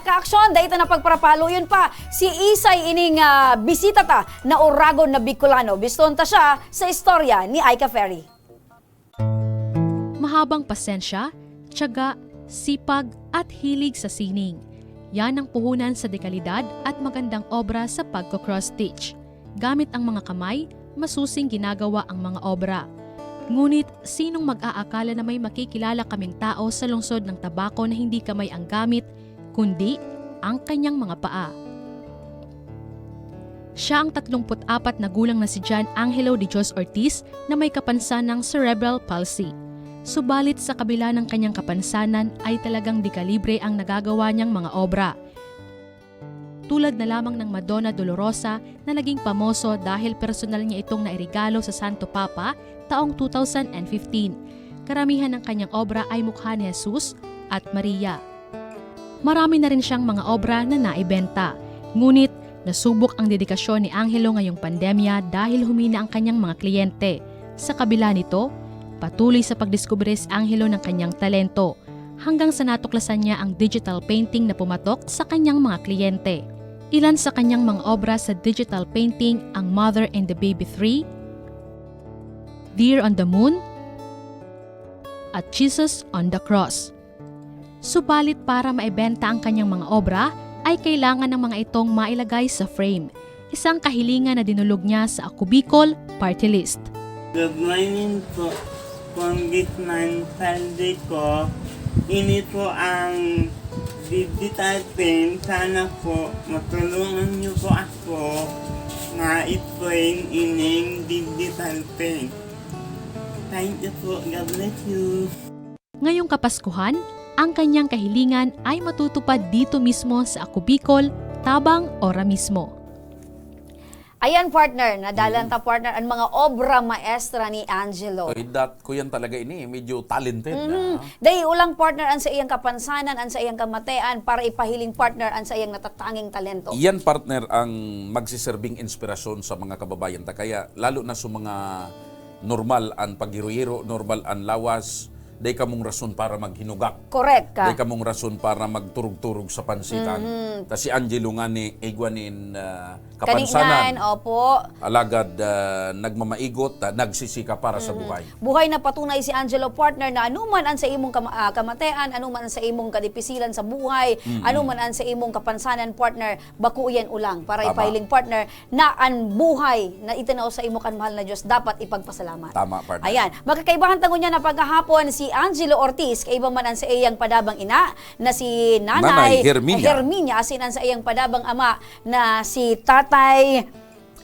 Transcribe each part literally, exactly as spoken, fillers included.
Aksyon, dai ta na pagparapaloyon pa si isay ining, ah, bisita ta na oragon na Bicolano. Biston ta siya sa istorya ni Aika Ferry. Mahabang pasensya, tiyaga, sipag, at hilig sa sining. Yan ang puhunan sa dekalidad at magandang obra sa pagko-cross stitch. Gamit ang mga kamay, masusing ginagawa ang mga obra. Ngunit, sinong mag-aakala na may makikilala kaming tao sa lungsod ng Tabaco na hindi kamay ang gamit, kundi ang kanyang mga paa? Siya ang tatlongput-apat na gulang na si John Angelo de Dios Ortiz na may kapansanang cerebral palsy. Subalit sa kabila ng kanyang kapansanan ay talagang dekalibre ang nagagawa niyang mga obra. Tulad na lamang ng Madonna Dolorosa na naging pamoso dahil personal niya itong nairegalo sa Santo Papa taong two thousand and fifteen. Karamihan ng kanyang obra ay mukha ni Jesus at Maria. Marami na rin siyang mga obra na naibenta. Ngunit, nasubok ang dedikasyon ni Angelo ngayong pandemya dahil humina ang kanyang mga kliyente. Sa kabila nito, patuloy sa pagdiskubre si Angelo ng kanyang talento, hanggang sa natuklasan niya ang digital painting na pumatok sa kanyang mga kliyente. Ilan sa kanyang mga obra sa digital painting ang Mother and the Baby three, Deer on the Moon, at Jesus on the Cross. Subalit para maibenta ang kanyang mga obra, ay kailangan ng mga itong mailagay sa frame, isang kahilingan na dinulog niya sa Ako Bicol Party List. Good morning po, Congressman Saldico. Ini po ang digital pen. Sana po matulungan niyo po ako na i-frame ining digital pen. Thank you po. God bless you. Ngayong Kapaskuhan, ang kanyang kahilingan ay matutupad dito mismo sa Ako Bicol, tabang ora mismo. Ayan, partner, nadalan ta, partner, ang mga obra maestra ni Angelo. Ay, dat ko yan talaga ini, eh. Medyo talented Mhm. na. Dai ulang, partner, ang sa iyang kapansanan, ang sa iyang kamatean, para ipahiling, partner, ang sa iyang natatanging talento. Yan, partner, ang magsiserbing inspirasyon sa mga kababayan ta. Kaya, lalo na sa mga normal an paghiro-hiro, normal an lawas, dai kamong rason para maghinugak. Correct ka. Dai kamong rason para magturog-turog sa pansitan. Mhm. Ta si Angelo ngani, igwa nin, ah, kapansanan. Kaningan, opo. Alagad, ah, nagmamaigot, ah, nagsisika para sa Mhm. buhay. Buhay na patunay si Angelo, partner, na anuman an sa imong kama-, ah, kamatean, anuman an sa imong kadipisilan sa buhay, Mhm. anuman an sa imong kapansanan, partner, bako iyan ulang para Tama. ipahiling, partner, na an buhay na itinao sa imo kan mahal na Diyos dapat ipagpasalamat. Tama, partner. Ayan. Magkakaibahan ta ngunyan na paghahapon si Angelo Ortiz, kaiba man an sa iyang padabang ina na si Nanay Nanay Herminia. Herminia, asin an sa iyang padabang ama na si Tatay,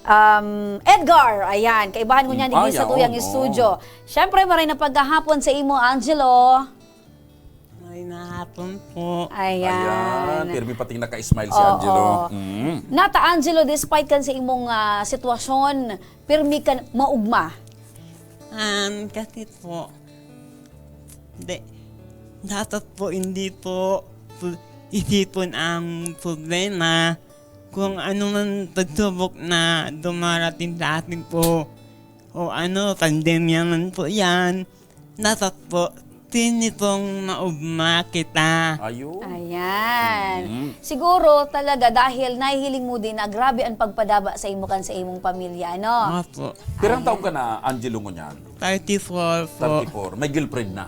um, Edgar. Ayan, kaibahan ngunyan Mm, digdi sa ayan, tuyang oo. estudyo. Siyempre, maray na paghahapon sa imo, Angelo. Maray na hapon po. Ayan. Ayan, pirmi pating naka-smile si Oo. Angelo. Mm. Nata, Angelo, despite kan sa imong, ah, sitwasyon, pirmi kan maugma. Um, kasi po, de, dapat po hindi po pu-, isipon ang problema. Kung ano man pagsubok na dumarating sa atin po, o ano, pandemya man po yan, dapat po, tinipong maugma kita. Ayun. Ayan. Mm. Siguro talaga dahil nahihiling mo din na grabe ang pagpadaba sa imo kan sa imong pamilya, ano? Opo. Pirang Ayan. taon ka na, Angelo, ngunyan? Thirty-four po. Thirty-four. May girlfriend na?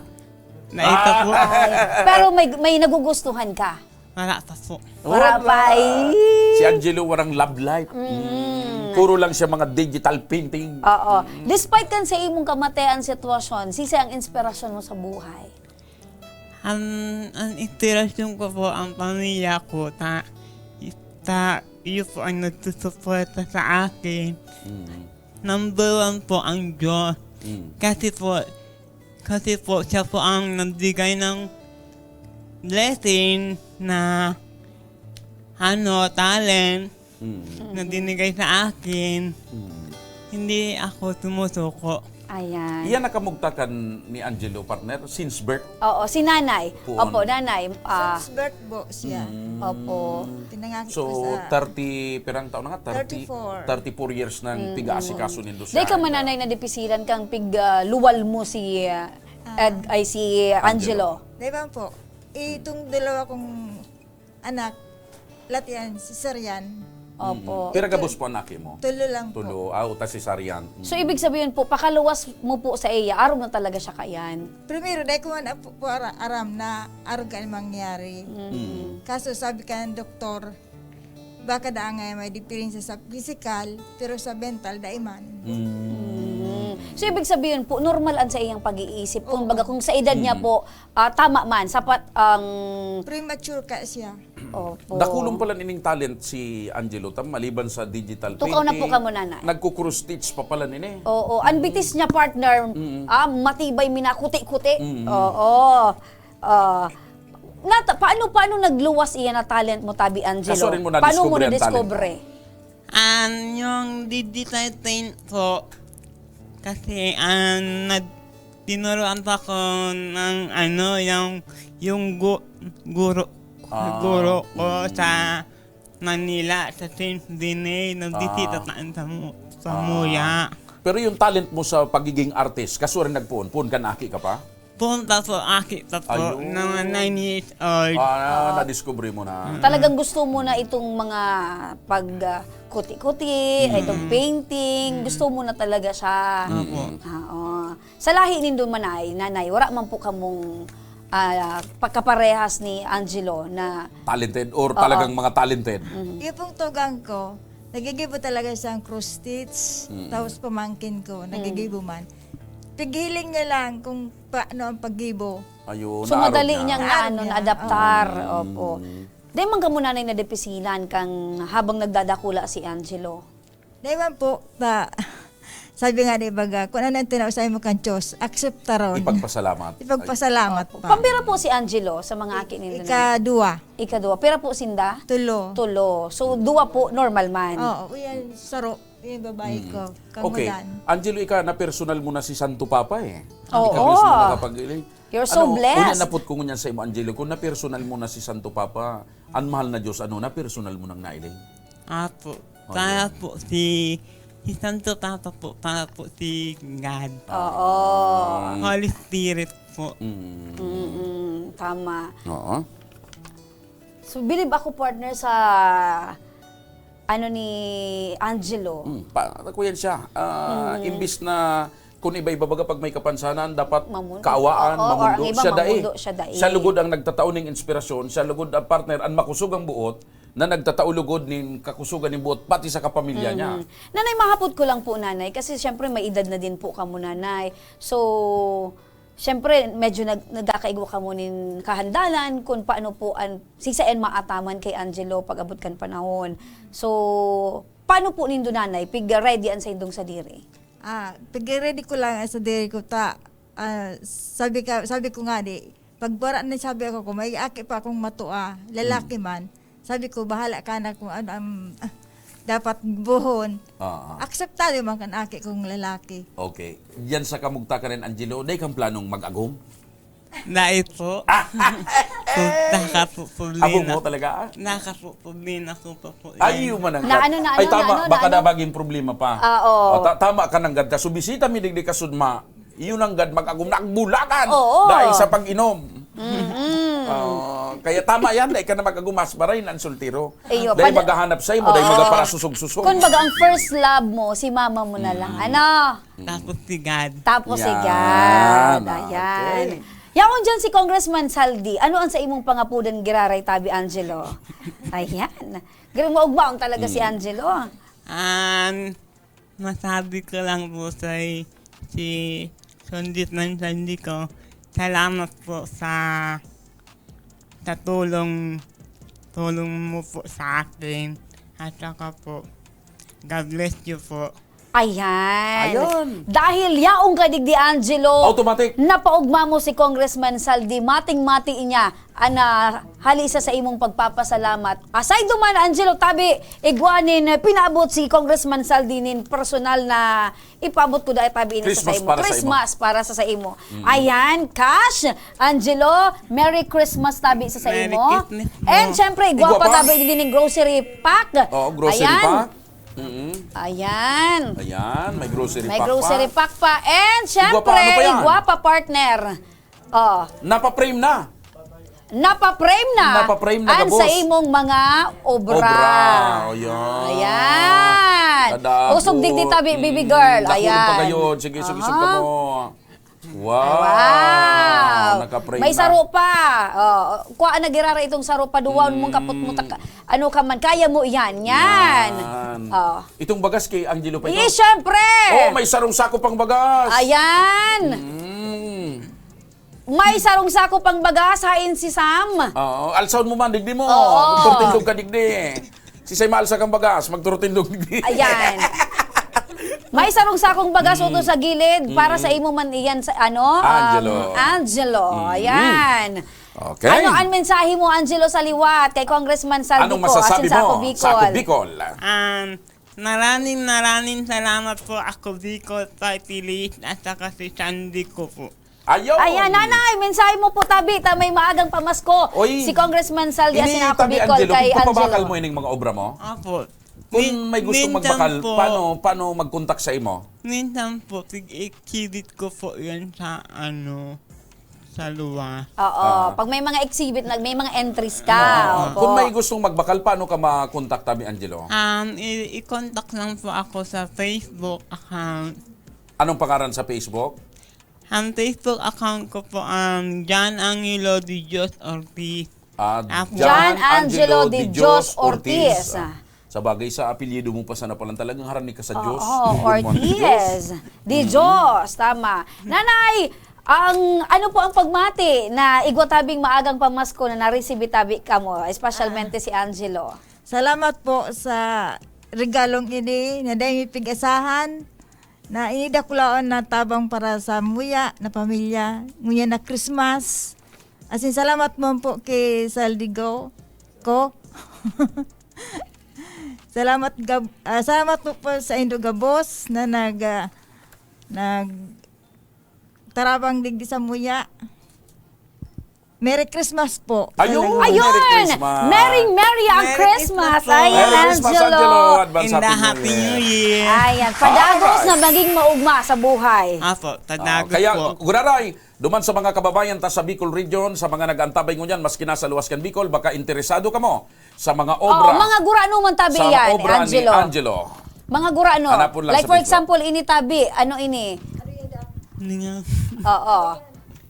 May isa po. Ah! Ay, pero may, may nagugustuhan ka? Wala pa po. Wala Wala. pa, eh. Si Angelo warang love life. Mm. Mm. Puro lang siya mga digital painting. Oo. Mm. Despite kan sa imong kamatean sitwasyon, sisay ang inspirasyon mo sa buhay? Ang, ang inspirasyon ko po, ang pamilya ko, ta, ta, iyo po ang nagsusuporta sa akin. Mm. Number one po ang Diyos. Mm. Kasi po, kasi po, siya po ang nagbigay ng blessing na, ano, talent Mm. na binigay sa akin. Mm. Hindi ako sumusuko. Ayan. Iyan nakamugtakan ni Angelo, partner, since birth? Oo, si nanay. Puon. Opo, nanay. Ah, Since birth po siya. Mm. Opo. Pinangaki So, ko sa thirty, pirang taon na nga? Thirty, Thirty-four. thirty-four years nang Mm. piga-asikaso nindo siya. Dai ka And, uh, mananay na dipisilan kang pig, ah, luwal mo si, ah, Ah. Ed-, ay, si Angelo. Angelo. Di ba po? Itong dalawa kong anak, Lahat yan, cesarean. Opo. Pira gabos po an aki mo? Tulo lang po. Tulo. Ah, uta cesarean. Mm. So, ibig sabihin po, pakaluwas mo po sa iya, arog na talaga siya kaiyan. Primero, dahil ko man po, po ara- aram na arog ka mangyari. Kaso sabi ka ng doktor, baka daang nga may diferensya sa physical, pero sa mental, dai man. Mm. Mm. So, ibig sabihin po, normal ang sa iyang pag-iisip. Kung baga, kung sa edad niya po, ah, tama man, sapat ang... Premature ka siya. Opo. Dakulong pala nining talent si Angelo Tam, maliban sa digital Tukaw na painting. po kamo, nanay. Nagko-cross stitch pa pala nini. Oo, ang bitis niya, partner, ah, matibay, minakuti-kuti. Oo. Ah, nata- paano paano nagluwas iyan na talent mo, tabi, Angelo? Kasurin mo Paano mo nadiskubre ang talent nadiskubre? An yung digital paint po, kasi an nag tinuruan pa ko ng ano, yung yung gu, guro Ah. guro ko sa Manila, sa Saint Rene, nagbisita Ah. taan sa mu sa muya. Pero yung talent mo sa pagiging artist, kasurin nagpoon, poon kan aki ka pa? Punta po aki pa po, Ayun. mga nine years old. Ah, nadiskubre mo na. Talagang gusto mo na itong mga pag ah, kuti-kuti, itong painting, gusto mo na talaga siya. Opo. Oo. Sa lahi nindo man ay, nanay, wala man po kamong ah, pagkaparehas ni Angelo na Talented or talagang mga talented? Yung pong tugang ko, nagigibo talaga siyang cross stitch, tapos pamangkin ko, nagigibo man. Pighiling niya lang kung paano ang paggibo. Ayun, So, naarog madali niya. niyang Naarog naano, niya. naadaptar. Opo. Di man kamo nanay nadepisilan kang habang nagdadakula si Angelo. Di man po, ta, sabi nga ni baga, kung ano ang tinausay mo kan Diyos, akseptaron. Ipagpasalamat. Ipagpasalamat pa. Pampira po si Angelo sa mga aki nindo na? Ikadua. Ikadua. Pira po sinda? Tulo. Tulo. So, dua po, normal man. Oo, yan, saro. Yung babae ko. Okay. Kangudan. Angelo, ika, na-personal mo na si Santo Papa eh. Oo. Ika mismo nakapag-iling. You're so blessed. Una napot ko ngunyan sa imo, Angelo, kung na-personal mo na si Santo Papa, ang mahal na Diyos, ano, na-personal mo nang nailing? Apo. Oh, Kaya po si si Santo Papa po, para po si God. Oo. Holy Spirit po. Mm. Mm-mm, tama. Oo. So, bilib ako, partner, sa ano ni Angelo. Mm, pa, ako yan siya. Ah, Imbis na kung iba-iba baga pag may kapansanan, dapat Mamundo. kaawaan, Oo, or mamundo. ang iba, Siya dai. mamundo, siya dai. Siya lugod ang nagtatao ning inspirasyon, siya lugod ang partner, ang makusog ang buot, na nagtatao lugod nin kakusugan nin buot, pati sa kapamilya niya. Mm. Nanay, mahapot ko lang po, Nanay, kasi siyempre may edad na din po kamo, Nanay. So, siyempre, medyo nag nagkakaigwa kamo nin kahandalan kung paano po an sisaen maataman kay Angelo pag-abot kan panahon. So, paano po nindo, Nanay, pig-ready an saindong sadiri? Ah, pag-ready ko lang sa diri ko ta. Ah, sabi ka, sabi ko nga di, pag wala na sabi ako ko, may aki pa akong matua, lalaki man. Sabi ko, bahala ka na kung ano ang ah, dapat buhon. Ah, ah. Akseptado man kan aki kong lalaki. Okay. Diyan sa kamugtakan nin Angelo, dai kang planong mag-agom? Dai po. Nakasusublina. Agom mo talaga, ah? Nakasusublina ko pa po. Ay, yun man ang Na ano, na Ay, ano, tama, na ano, baka na ano? nabaging problema pa. Ah, oo. O, ta- tama ka nang gad ka. So, bisita mi digdi kasudma. Yun ang gad mag-agom na agbulagan. Oo. Dahil sa pag-inom. Ah, kaya tama yan, dahil ka na mag-agom, mas maray na ang soltero. Iyo, Dahil pada- maghahanap sa imo, dahil Oo. magaparasusog-susog. Kung baga ang first love mo, si mama mo na lang. Ano? Tapos si God. Tapos si Yan. God. Ah, Ayan. Okay. Yaon dyan si Congressman Saldi. Ano ang sa imong pangapudan giraray, tabi, Angelo? Ayan. Grabe, maugmaon talaga si Angelo. An masabi ko lang po sa si Sundit ng Sandi ko, salamat po sa sa tulong tulong mo po sa akin. At saka po, God bless you po. Ayan. Ayan. Dahil yaong ka digdi, Angelo, Automatic. Napaugma mo si Congressman Saldi, mating-mati niya an ah, halisa sa imong pagpapasalamat. Aside duman, Angelo, tabi, igwa nin eh, pinaabot si Congressman Saldi nin personal na ipaabot ko dahil tabi ini sa Christmas imo. para sa Christmas para sa, sa imo. Ayan, cash, Angelo, Merry Christmas tabi sa, sa Merry imo. Christmas po. And syempre, igwa Igwa pa pa. Tabi ini ning grocery pack. Oo, grocery Ayan. pa. Mm. Ayan. Ayan, may grocery May pack grocery pa. Pack pa. And Igwa syempre, pa, ano pa yan? Igwa pa, partner. Oh. Napa-frame na. Napaprame na Napaprame na an gabos. sa imong mga obra. Obra, ayan. Ayan. Kadakot. Usog digdi tabi, baby Mm, girl. dakot Ayan. pa gayod. Sige, sige, sige Aha. kamo. Wow. Wow. Nakaprame May na. saro pa. Oh, kuha na girara itong saro pa. Duwaon mong kapot mo. Mm. taka- Ano ka man. Kaya mo yan. Yan. Yan. Oh. Itong bagas kay Angelo pa ito? Eh, syempre. Oh, may sarong sako pang bagas. Ayan. Mm. May sarong sako pang bagas, hain si Sam. Oo, alsahon mo man, digdi mo. Oo. Magturtindog ka, digdi. Si Sam, alsa kang bagas, magturtindog, digdi. Ayan. May sarong sakong bagas, Mm. uto sa gilid, para sa Mm. imo man iyan, sa, ano, um, Angelo. Angelo. Mm. Ayan. Okay. Ano ang mensahe mo, Angelo, sa liwat kay Congressman Saldi Anong Co, masasabi asin sa Ako mo, Bicol? sa Ako Bicol? Um, maraming, maraming salamat po, Ako Bicol, Party List, at saka si Sandy Co po. Ayun. Ayan, Nanay, mensahe mo po, tabi, ta may maagang pamasko Oy, si Congressman Saldi ini, asin Ako tabi Bicol Angelo, kay pagpapabakal Angelo. mo ining mga obra mo? Opo. Kung Min-, may gustong minsan magbakal, po, paano, paano mag-contact sa imo? Minsan po, tig-exhibit ko po yan sa, ano, sa luwas. Oo, Ah. pag may mga exhibit, nag-, may mga entries ka. Ah, Opo. kung may gustong magbakal, paano ka makontak, tabi, Angelo? Um, i-, i-contact lang po ako sa Facebook account. Anong pangaran sa Facebook? Ang Facebook account ko po, um, John Angelo de Dios Ortiz. Ah, Apo. John John Angelo Angelo de de Dios Dios Ortiz. Ortiz. Ah, sa bagay, sa apelyido mo pa sana palang talagang harani ka sa Oo, Diyos. Good morning, Ortiz. Diyos. De Mm. Dios, tama. Nanay, ang, ano po ang pagmati na igwa tabing maagang pamasko na naresibi tabi kamo, espesyalmente Ah. si Angelo? Salamat po sa regalong ini na dai mi pig-asahan, na ini dakulaon na tabang para sa muya na pamilya, ngunyan na Christmas. Asin salamat man po ki Saldigo ko. Salamat gab-, ah, salamat po, po sa indo gabos na nag, ah, nagtarabang digdi sa muya. Merry Christmas po. Ayun! Talaga. Ayun! Merry Christmas! Merry, merry ang Merry Christmas Christmas! po. Ayan, Merry Christmas, Angelo! Angelo! Advance And a Happy Happy New New Year! Year! Ayan, padagos Alright. na maging maugma sa buhay. Apo, Ah, padagos kaya, po. guraray, duman sa mga kababayan ta sa Bicol Region, sa mga nag-antabay ngunyan, maski nasa luwas kan Bicol, baka interesado kamo sa mga Oo, obra, mga gurano man tabi sa mga yan, obra ni Angelo. Angelo. Mga gurano. Hanapon lang Like, sa for Facebook. example, ini tabi, ano ini? Hindi nga. Oo.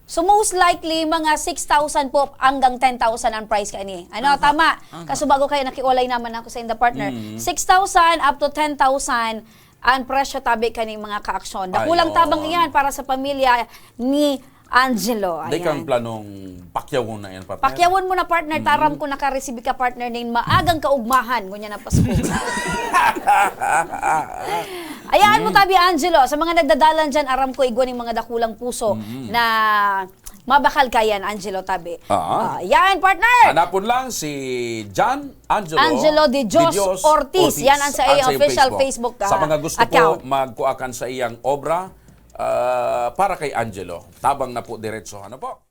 So, most likely, mga six thousand po hanggang ten thousand ang price kaini. Ano, Aha. tama? Aha. Kaso bago kayo, nakiulay naman ako sa inda partner. Mm. Six thousand up to ten thousand ang presyo tabi kaning mga kaaksyon. Dakulang Ayun. tabang iyan para sa pamilya ni Angelo. Di kang Ayan. planong pakyawon na yan, partner? Pakyawon mo na, partner. Mm. Taram ko nakaresibi ka, partner, nin maagang kaugmahan. Ngunyan ang Pasko. Ayaan mo, Mm. tabi, Angelo. Sa mga nagdadalan dyan, aram ko igwa ning mga dakulang puso Mm. na mabakal kayan, Angelo, tabi. Ah. Ah, yan, partner! Hanapon lang si John Angelo Angelo de de Dios Dios Ortiz. Ortiz. Yan ang sa Ang iyang sa iyong official Facebook. Facebook, Sa ah, mga gusto account. po magkuakan sa iyang obra, ah, para kay Angelo, tabang na po diretso. Ano po?